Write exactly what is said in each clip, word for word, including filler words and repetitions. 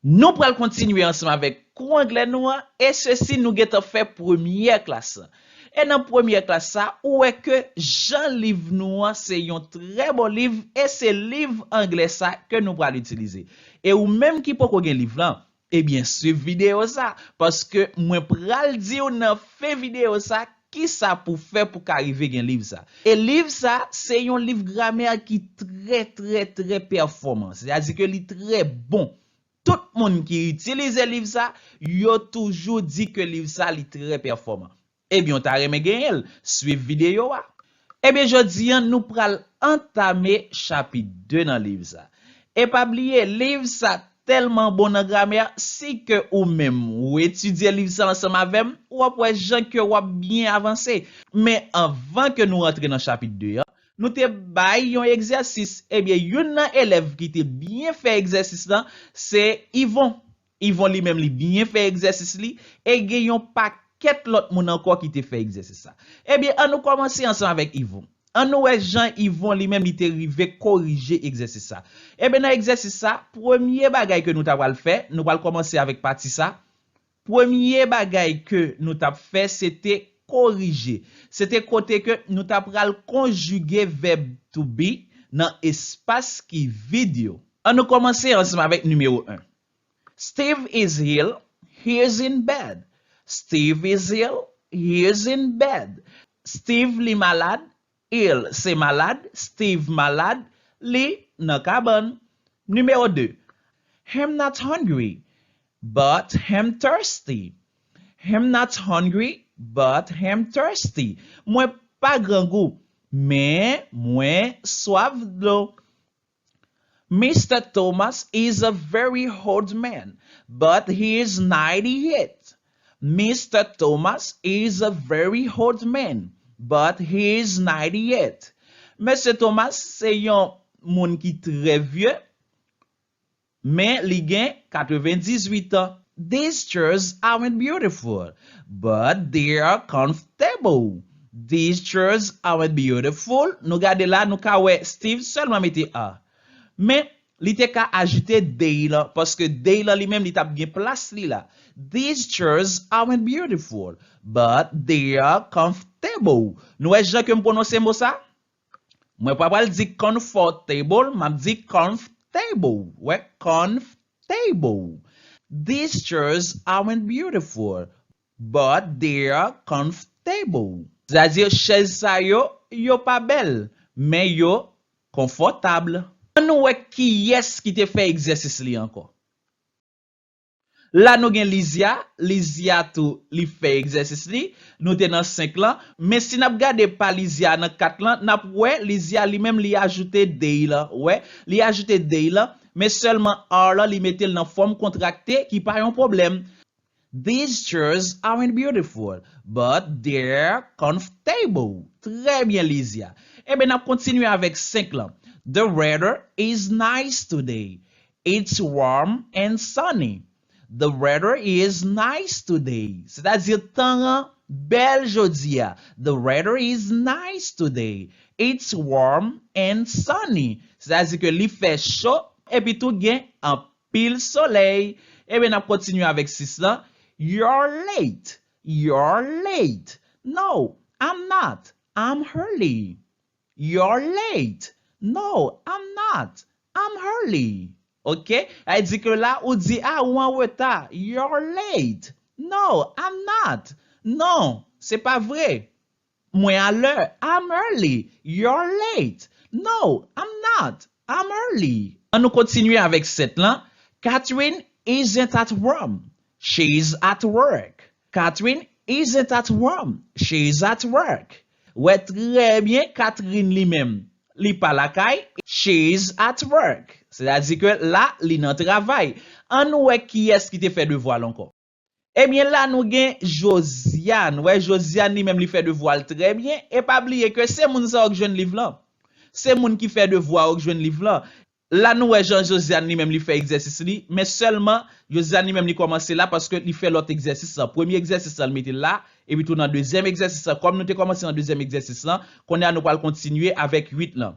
Nou pral kontinye ansanm avèk kou anglè nou an, e sesi nou gentan fè premyè klas lan. E nan premyè klas sa, ou wè ke jan liv nou an se yon trè bon liv, e se liv anglè sa ke nou pral itilize. E ou menm ki poko gen liv lan, ebyen, swiv videyo sa, paske mwen pral di w nan fen videyo sa kisa pou fè pou ka rive gen liv sa. E liv sa, se yon liv gramè ki trè, trè, trè pèfòman. Sètadi ke li trè bon. Tout moun ki itilize liv sa, yo toujou di ke liv sa, li trè pèfòman. Ebyen, w ta renmen genyen l? Swiv videyo a. Ebyen, jodi an, nou pral antame chapit de nan liv sa. E pa bliye, liv sa tèlman bon nan gramè, si ke ou menm ou etidye liv sa ansanm avè m, w ap wè jan ke w ap byen avanse. Men anvan ke nou rantre nan chapit de an, nou te bay yon egzèsis. Ebyen, youn nan elèv ki te byen fè egzèsis lan, se Yvon. Yvon li menm li byen fè egzèsis li, e gen yon pakèt lòt moun ankò ki te fè egzèsis sa. Ebyen, an nou kòmanse ansanm avèk Yvon. An nou wè jan Yvon li menm li te rive korije egzèsis sa. Ebyen, nan egzèsis sa, premye bagay ke nou ta pral fè, nou pral kòmanse avèk pati sa. Premye bagay ke nou t ap fè, se te korije. Se te kote ke nou ta pral konjige vèb to be nan espas ki vid yo. An nou kòmanse ansanm avèk nimewo en. Steve is ill, he is in bed. Steve is ill, he is in bed. Steve li malad, ill se malad, Steve malad, li nan kabann. Nimewo de. Him not hungry, but him thirsty. Him not hungry, but him thirsty. Mwen pa grangou, men mwen swaf dlo. Mister Thomas is a very old man, but he is ninety-eight. Mister Thomas is a very old man, but he is ninety-eight. Mesye Thomas se yon moun ki trè vye, men li gen katrevendizuit an. These chairs aren't beautiful, but they are comfortable. These chairs aren't beautiful. Nou gade la, nou ka wè Steve sèlman mete are. Men, li te ka ajoute they lan, paske they lan li menm, li t ap gen plas li la. These chairs aren't beautiful, but they are comfortable. Nou wè jan ke m pwononse mo sa? Mwen pa pral di comfortable, m ap di comfortable. Wè, comfortable. These chairs aren't beautiful, but they are comfortable. Sètadi, chèz sa yo, yo pa bèl, men yo konfòtab. An nou wè kiyès ki te fè egzèsis li ankò. La nou gen Lizia, Lizia tou li fè egzèsis li, nou te nan senk lan, men si n ap gade pa Lizia nan kat lan, n ap wè Lizia li menm li ajoute they lan, wè, li ajoute they lan, men sèlman are lan li mete l nan fòm kontrakte ki pa yon pwoblèm. These chairs aren't beautiful, but they're comfortable. Trè byen, Lizia. Ebyen, n ap kontinye avèk senk lan. The weather is nice today. It's warm and sunny. The weather is nice today. Sètadi, tan an bèl jodi a. The weather is nice today. It's warm and sunny. Sètadi ke li fè cho, epi tou gen anpil solèy. Ebyen, n ap kontinye avèk sis lan. You're late. You're late. No, I'm not. I'm early. You're late. No, I'm not. I'm early. Ok? Sa vle di ke la, ou di, a, ou an reta. You're late. No, I'm not. Non, se pa vre. Mwen alè. I'm early. You're late. No, I'm not. I'm early. An nou kontinye avèk sèt lan. Catherine isn't at home. She's at work. Catherine isn't at home. She's at work. Wè trè byen, Catherine li menm, li pa lakay. She's at work. Sètadi ke la, li nan travay. An nou wè kiyès ki te fè devwa l ankò. Ebyen, la nou gen Josiane. Wè, Josiane li menm li fè devwa l trè byen. E pa bliye ke se moun sa yo k jwenn liv lan. Se moun ki fè devwa yo k jwenn liv lan. La nou wè jan Josiane li menm li fè egzèsis li, men sèlman Josiane li menm li kòmanse la paske li fè lòt egzèsis lan. Premye egzèsis lan li mete l la, epi tou nan dezyèm egzèsis lan, kòm nou te kòmanse nan dezyèm egzèsis lan, kounye a nou pral kontinye avèk uit lan.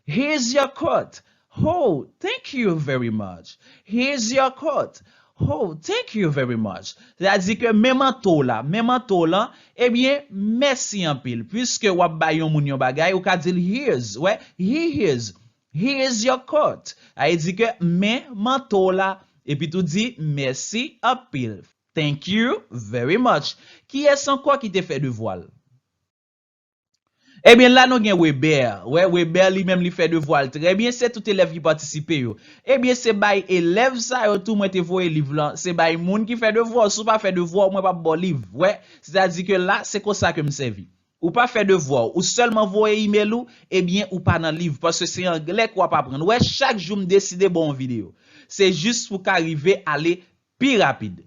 Here's your coat. Oh, thank you very much. Here's your coat. Oh, thank you very much. Sètadi ke men manto w la, men manto w lan, ebyen, mèsi anpil. Piske w ap bay yon moun yon bagay, ou ka di l here's, wè, he here's. Here's your coat. Sa vle di ke men manto w la, epi tou di mèsi anpil. Thank you very much. Kiyès ankò ki te fè devwa l? Ebyen, la nou gen Weber. Wè, Weber li menm li fè devwa l trè byen, se tout elèv ki patisipe yo. Ebyen, se bay elèv sa yo tou mwen te voye liv lan, se bay moun ki fè devwa, si w pa fè devwa w, mwen p ap ba w liv. Wè, sètadi ke la, se konsa ke m sèvi. Ou pa fè devwa w, ou sèlman voye email ou, ebyen, ou pa nan liv, paske se anglè ke w ap aprann. Wè, chak jou m deside ba w yon videyo. Se jis pou w ka rive ale pi rapid.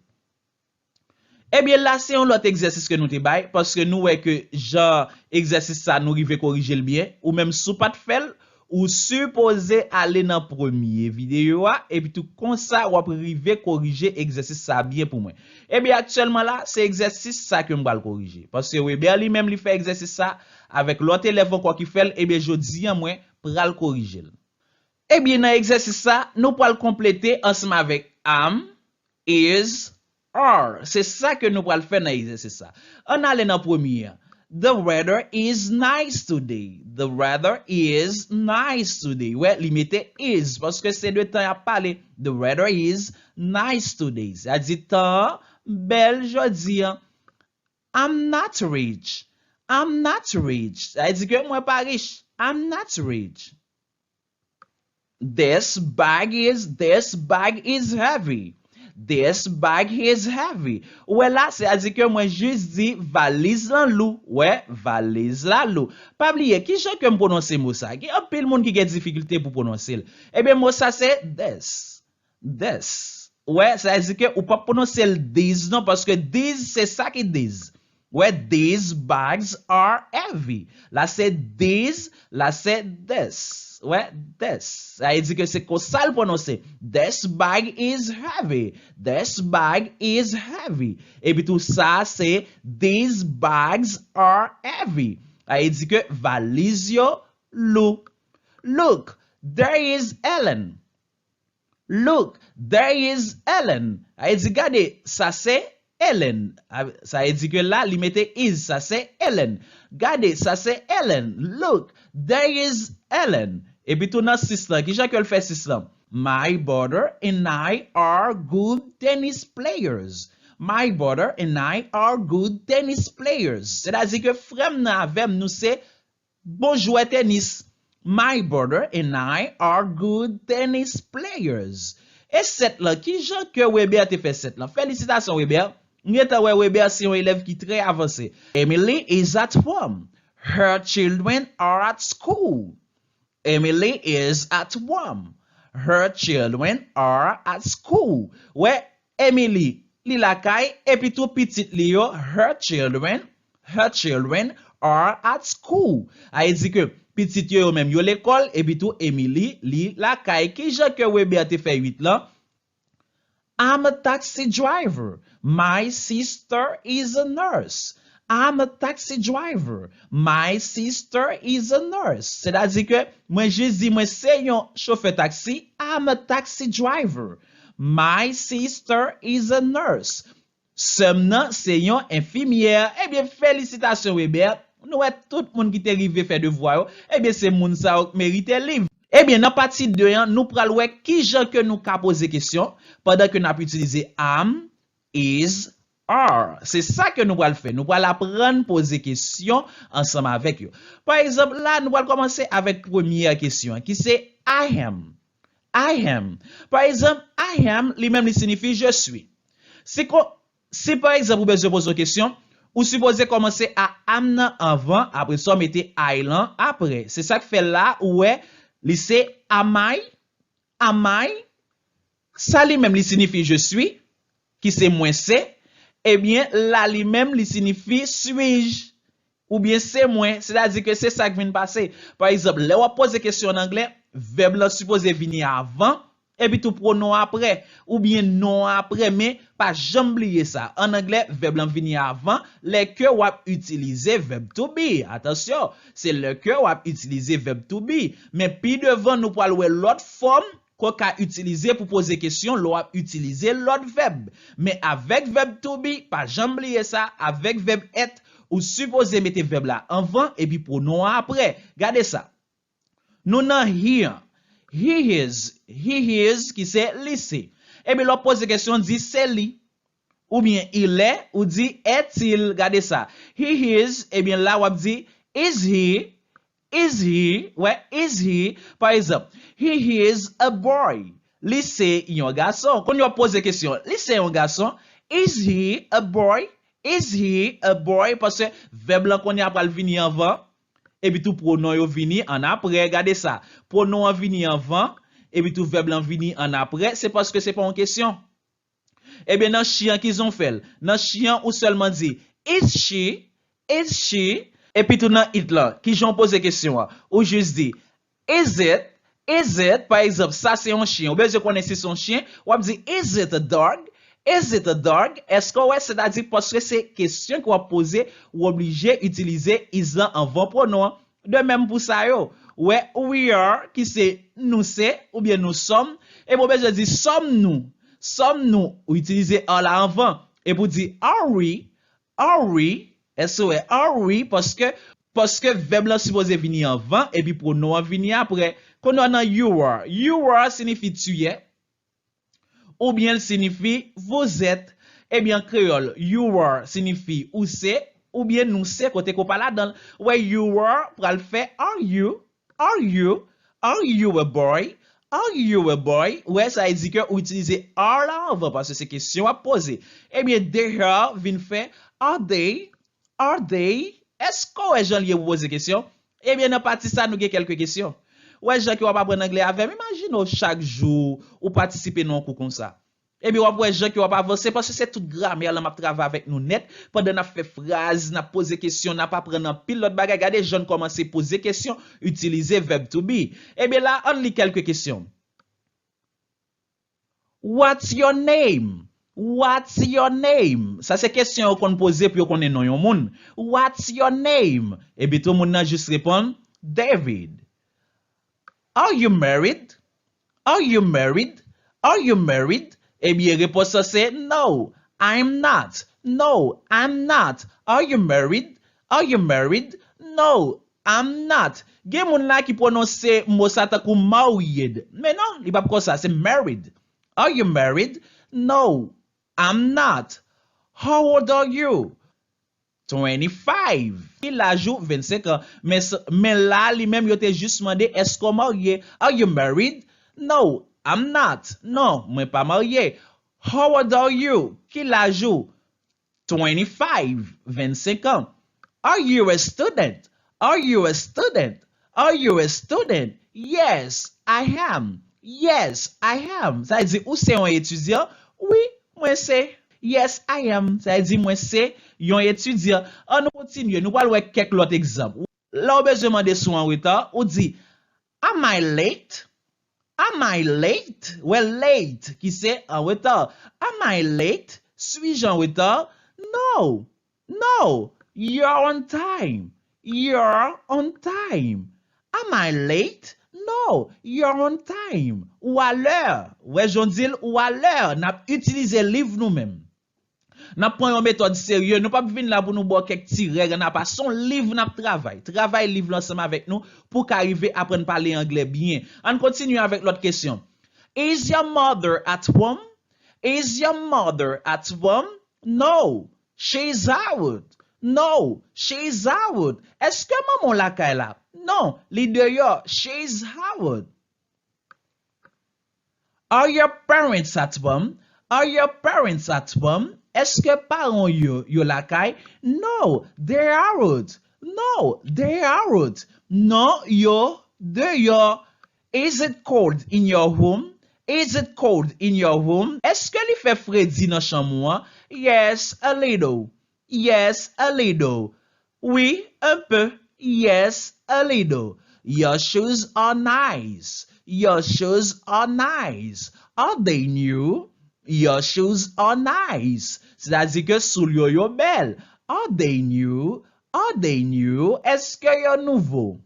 Ebyen, la se yon lòt egzèsis ke nou te bay, paske nou wè ke jan egzèsis sa nou rive korije l byen, ou menm si w pa t fè l, ou sipoze ale nan premye videyo a, epi tou konsa w ap rive korije egzèsis sa byen pou mwen. Ebyen, aktyèlman la, se egzèsis sa ke m pral korije, paske Weber li menm li fè egzèsis sa avèk lòt elèv ankò ki fè l, ebyen, jodi a mwen pral korije l. Ebyen, nan egzèsis sa, nou pral konplete ansanm avèk am, is, are. Se sa ke nou pral fè nan egzèsis sa. Ann ale nan premye a. The weather is nice today. The weather is nice today. Wè, li mete is, paske se de tan y ap pale. The weather is nice today. Sa di tan an bèl jodi a. I'm not rich. I'm not rich. Sa vle di ke mwen pa rich. I'm not rich. This bag is, this bag is heavy. This bag is heavy. Ou wè la, sètadi ke mwen jis di valiz lan lou. Wè, valiz la lou. Pa bliye, kijan ke m pwononse mo sa? Gen anpil moun ki gen difikilte pou pwononse l. Ebyen, mo sa se this. This. Wè, sa vle di ke ou p ap pwononse l these non, paske these se sa ki these. Wè, these bags are heavy. La se these, la se this. Wè, this. Sa vle di ke se konsa l pwononse. This bag is heavy. This bag is heavy. Epi tou sa se these bags are heavy. Sa vle di ke valiz yo lou. Look, there is Ellen. Look, there is Ellen. Sa vle di, gade, sa se Ellen. A, sa vle di ke la, li mete is, sa se Ellen. Gade, sa se Ellen. Look, there is Ellen. Epi tou nan sis lan, kijan ke l fè sis lan? My brother and I are good tennis players. My brother and I are good tennis players. Sètadi ke frè m nan avè m, nou se bon jwè tenis. My brother and I are good tennis players. E sèt lan, kijan ke Weber te fè sèt lan? Felisitasyon, Weber. M gentan wè Weber se yon elèv ki trè avanse. Emily is at home. Her children are at school. Emily is at home. Her children are at school. Wè, Emily, li lakay, epi tou pitit li yo, her children, her children are at school. Sa vle di ke pitit yo, yo menm, yo lekòl, epi tou Emily, li lakay. Kijan ke Weber te fè uit lan? I'm a taxi driver. My sister is a nurse. I'm a taxi driver. My sister is a nurse. Sètadi ke mwen jis di mwen se yon chofè taksi. I'm a taxi driver. My sister is a nurse. Sè m nan se yon enfimyè. Ebyen, felisitasyon, Weber. Nou wè tout moun ki te rive fè devwa yo. Ebyen, se moun sa yo k merite liv. Ebyen, nan pati de an, nou pral wè kijan ke nou ka poze kesyon pandan ke n ap itilize am, is, are. Se sa ke nou pral fè. Nou pral aprann poze kesyon ansanm avèk yo. Pa egzanp, la, nou pral kòmanse avèk premyè kesyon an, ki se I am. I am. Pa egzanp, I am, li menm, li siyifi je suis. Si, ko, si pa egzanp, ou bezwen poze yon kesyon, ou sipoze kòmanse a am nan anvan, apre sa, w mete I lan apre. Se sa k fè la, ou wè, li se am I, am I. Sa li menm, li siyifi je suis, ki se mwen se. Ebyen, la li menm, li siyifi suis-je, oubyen se mwen. Sètadi ke se sa k vin pase. Pa egzanp, lè w ap poze kesyon an anglè, vèb lan sipoze vini avan epi tou pwonon aprè, oubyen non aprè, men pa janm bliye sa. An anglè, vèb lan vini avan lè ke w ap itilize vèb to be. Atansyon, se lè ke w ap itilize vèb to be. Men pi devan, nou pral wè lòt fòm ke w ka itilize pou poze kesyon lè w ap itilize lòt vèb. Men avèk vèb to be, pa janm bliye sa, avèk vèb èt, ou sipoze mete vèb la anvan epi pwonon an aprè. Gade sa. Nou nan he an. He his, he his ki se li se. Ebyen lè w poze kesyon, di se li. Oubyen il est, ou di est-il. Gade sa. He his, ebyen la w ap di is he, is he, wè, is he. Pa egzanp, he is a boy. Li se yon gason. Kounye a w ap poze kesyon, li se yon gason. Is he a boy? Is he a boy? Paske vèb lan kounye a pral vini anvan, epi tou pwonon yo vini annapre. Gade sa. Pwonon an vini anvan, epi tou vèb lan vini annapre. Se paske se pa yon kesyon. Ebyen, nan she an, kijan w fè l? Nan she an, ou sèlman di is she, is she. Epi tou nan it lan, kijan w poze kesyon an? Ou jis di is it, is it? Pa egzanp, sa se yon chen. Ou bezwen konnen si se yon chen, w ap di is it a dog? Is it a dog? Èske w wè? Sètadi, paske se kesyon ke w ap poze, ou oblije itilize is lan anvan pwonon an. De menm pou sa yo. Wè, we are, ki se nou se, oubyen nous sommes, epi w bezwen di sòm nou? Sòm nou? Ou itilize are la anvan. Epi w di are we, are we? Èske w wè? Are we? Paske, paske vèb lan sipoze vini anvan, epi pwonon an vini aprè. Kounye a nan you are. You are siyifi tu es, oubyen l siyifi vous êtes. Ebyen, an kreyòl, you are siyifi ou se, oubyen nou se, kote ke w pa ladan l. Wè, you are pral fè are you, are you, are you a boy? Are you a boy? Wè, sa vle di ke ou itilize are la anvan, paske se kesyon w ap poze. Ebyen, they are vin fè are they, are they? Èske w wè jan l ye pou poze kesyon? Ebyen, nan pati sa, nou gen kèlke kesyon. Wè jan ke w ap aprann anglè avè m, imajine w chak jou ou patisipe nan yon kou konsa. Ebyen, w ap wè jan ke w ap avanse, paske se tout gramè lan m ap travay avèk nou nèt, pandan n ap fè fraz, n ap poze kesyon, n ap aprann anpil lòt bagay. Gade jan n kòmanse poze kesyon, itilize vèb to be. Ebyen, la, ann li kèlke kesyon. What's your name? What's your name? Sa se kesyon yo konn poze pou yo konnen non yon moun. What's your name? Epi tou moun nan jis reponn, David. Are you married? Are you married? Are you married? Ebyen, repons lan se no, I'm not. No, I'm not. Are you married? Are you married? No, I'm not. Gen moun la ki pwononse mo sa tankou married. Men non, li p ap konsa, se married. Are you married? No, I'm not. How old are you? Twenty-five. Ki laj ou? Vennsenk an. Men, men la, li menm, yo te jis mande, èske w marye? Are you married? No, I'm not. Non, mwen pa marye. How old are you? Ki laj ou? Twenty-five, vennsenk an. Are you a student? Are you a student? Are you a student? Yes, I am. Yes, I am. Sa vle di ou se yon etidyan? Wi, mwen se. Yes, I am. Sa vle di mwen se yon etidyan. Ann nou kontinye. Nou pral wè kèk lòt egzanp. Lè w bezwen mande si w an reta, ou di, am I late? Am I late? Wè late, ki se an reta. Am I late? Suis-je en retard? No. No. You're on time. You're on time. Am I late? No. You're on time. Ou alè. Wè jan w di l, ou alè. N ap itilize live nou menm. N ap pran yon metòd serye. Nou p ap vin la pou nou ba w kèk ti règ annapa. Se yon liv n ap travay. Travay liv la ansanm avèk nou pou w ka rive aprann pale anglè byen. Ann kontinye avèk lòt kesyon. Is your mother at home? Is your mother at home? No, she's out. No, she's out. Èske manman w lakay la? Non, li deyò. She's out. Are your parents at home? Are your parents at home? Èske paran w yo, yo lakay? No, they aren't. No, they aren't. Non, yo deyò. Is it cold in your room? Is it cold in your room? Èske li fè fredi nan chanm ou an? Yes, a little. Yes, a little. Wi, un peu. Yes, a little. Your shoes are nice. Your shoes are nice. Are they new? Your shoes are nice. Sètadi ke soulye w yo bèl. Are they new? Are they new? Èske yo nouvo?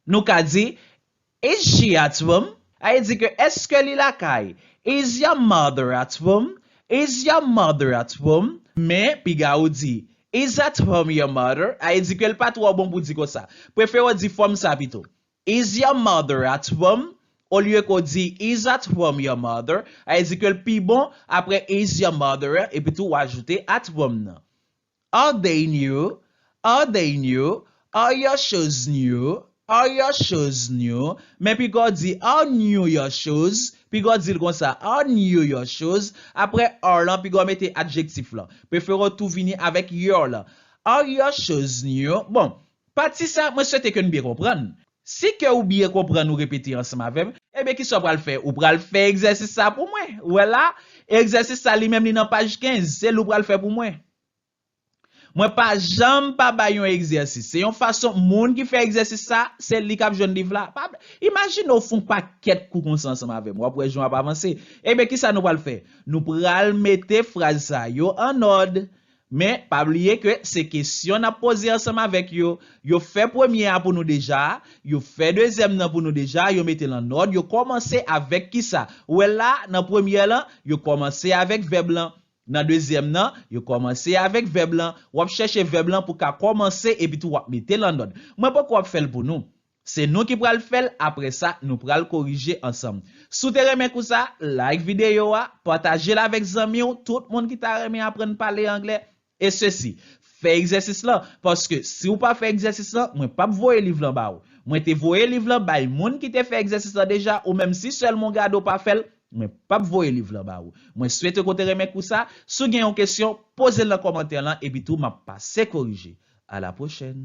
Nou ka di, is she at home? Sa vle di ke èske li lakay? Is your mother at home? Is your mother at home? Men, piga ou di, is at home your mother? Sa vle di ke l pa twò bon pou di konsa. Prefere w di fòm sa pito. Is your mother at home? Olye ke w di is at home your mother, sa vle di ke l pi bon apre is your mother, epi tou w ajoute at home nan. Are they new? Are they new? Are your shoes new? Are your shoes new? Men piga w di are new your shoes? Piga w di l konsa, are new your shoes? Apre are lan, piga w mete adjektif lan. Prefere w tou vini avèk your lan. Are your shoes new? Bon, pati sa, mwen swete ke n byen konprann. Si ke ou byen konprann, ou repete ansanm avè m, ebyen, kisa w pral fè? Ou pral fè egzèsis sa pou mwen. Ou wè la, egzèsis sa li menm li nan paj kenz, se li w pral fè pou mwen. Mwen pa janm pa bay yon egzèsis. Se yon fason, moun ki fè egzèsis sa, se li k ap jwenn liv la. Pa, imajine w fè yon pakèt kou konsa ansanm avè m. W ap wè jan w ap avanse. Ebyen, kisa nou pral fè? Nou pral mete fraz sa yo an òd. Men, pa bliye ke se kesyon n ap poze ansanm avèk yo. Yo fè premye a pou nou deja, yo fè dezyèm nan pou nou deja, yo mete l an òd, yo kòmanse avèk kisa? Ou wè la, nan premyè lan, yo kòmanse avèk vèb lan. Nan dezyèm nan, yo kòmanse avèk vèb lan. W ap chèche vèb lan pou ka kòmanse epi tou w ap mete l an òd. Mwen poko ap fè l pou nou. Se nou ki pral fè l, apre sa, nou pral korije ansanm. Si w te renmen kou sa, like videyo a, pataje l avèk zanmi w, tout moun ki ta renmen aprann pale anglè. E sesi, fè egzèsis lan, paske si w pa fè egzèsis lan, mwen p ap voye liv lan ba ou. Mwen te voye liv lan bay moun ki te fè egzèsis lan deja, ou menm si sèlman w gade w pa fè l, mwen p ap voye liv lan ba ou. Mwen swete ke w te renmen kou sa. Si w gen yon kesyon, poze l nan kòmantè lan, epi tou m ap pase korije. A la pwochèn.